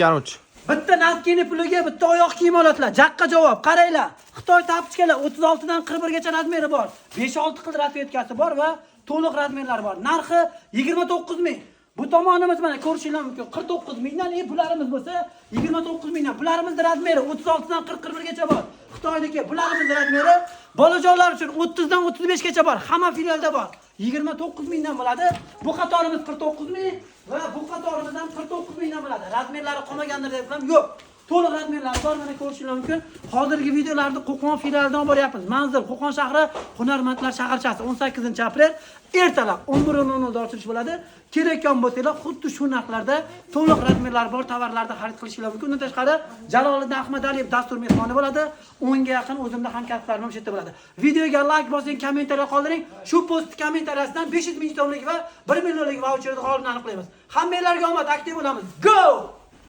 Короче. Bitta носки ni puliga bitta oyoq kiyim oladilar. Jaqqa javob. Qaranglar. Xitoy тапочка lar 36 dan 41 gacha размер i bor. 5-6 xil расцветка si bor va to'liq размер lari bor. Narxi 29 ming. Bu tomonimiz, mana, ko'rishinglar mumkin. 49 mingdan, bularimiz bo'lsa 29 mingdan. Bularimizni размер i 36 dan 40-41 gacha bor. Xitoyniki. Bularimizni размер i bolajonlar uchun 30 dan 35 gacha bor. Hamma filialda bor. 29 mingdan bo'ladi. Bu qatorimiz 49 ming va bu qatorimiz ham 49 mingdan bo'ladi. Размер lari qolmagandir deb ham yo'q. To'liq размер lari bor, mana, ko'rishinglar mumkin. Hozirgi videolarni Qo'qon filialidan olib boryapmiz. Manzil: Qo'qon shahri, Hunarmandlar shaharchasi, 18 aprel ertalab 11:00 da ochilish bo'ladi. Kerakkan bo'lsanglar, xuddi shu narxlarda to'liq размер lari bor tovarlarni xarid qilishinglar mumkin. Undan tashqari Jaloliddin Ahmadaliyev dastur mehmoni bo'ladi. 10 ga yaqin o'zimda hamkasblarim ham shu yerda bo'ladi. Videoga like bosing, kommentariya qoldiring. Shu post kommentariyasidan 500 ming so'mlik va 1 millionlik vaucherni g'olibini aniqlaymiz. Hammanglarga omad, aktiv bo'lamiz. Go!